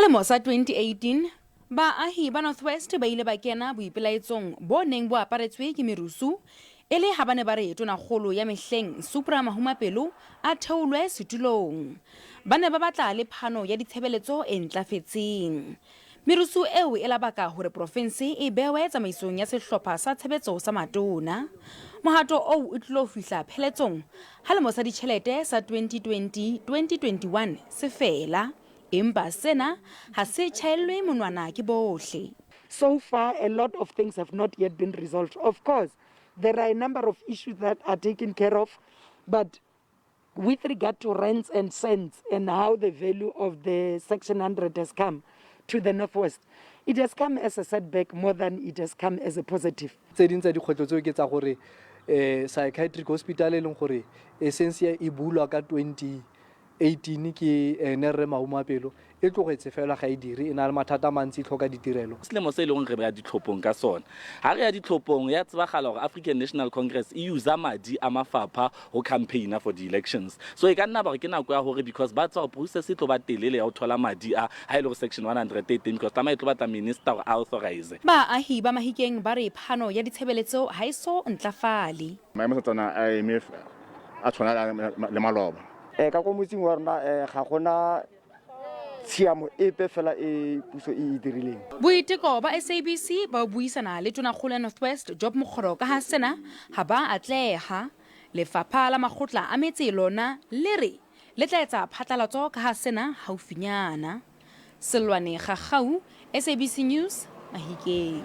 Selemo sa 2018, baahi ba North West ba ile ba kena boipelaetsong bo neng bo aparetswe ke merusu e le ha ba ne ba re tonakgolo ya mehleng Supra Mahumapelo a theolwe setulong. Ba ne ba batla le phano ya ditshebeletso e ntlafetseng. Merusu eo e la baka hore profense e bewe tsamaisong ya sehlopha sa tshebetso sa matona. Mohato oo o tlilo fihla pheletsong ha lemo sa ditjhelete sa 2020-2021 se fela. Empa sena ha se tjhaellwe monwana ke bohle. So far, a lot of things have not yet been resolved. Of course, there are a number of issues that are taken care of, but with regard to rands and cents and how the value of the Section 100 has come to the Northwest, it has come as a setback more than it has come as a positive. Tse ding tsa dikgwetlho tseo ke tsa gore psychiatric hospital e leng gore e sentse e bulwa ka 2018 ke ene rre Mahumapelo e tlogetse fela ga e dire, e na le mathata a mantsi, e tlhoka ditirelo. Selemo se e leng re ya ditlhophong ka sona, ga re ya ditlhophong ya tsebagala gore African National Congress e usa madi a mafapha go campaigna for the elections. So e ka nna ba gore ke nako ya gore, because ba tswa gore process e tlo ba telele ya go thola madi a ga e le gore section 100 e teng, because tsamaya e tlo batla minister gore a authorize. Baahi ba Mahikeng ba re phano ya ditshebeletso ha e so ntlafale. Maemo a santsane a eme a tshwana le maloba. Ka ko motseng wa rona ga gona tshiamo epe fela e puso e e dirileng. Boiteko ba SABC ba ho buisana le Tonakgolo ya North West Job Mokgoro ka ha sena ha ba atleha. Lefapha la makgotla a metse lona le re le tla etsa phatlalatso ka ha sena haufinyana. Sellwane Gagau, SABC News, Mahikeng.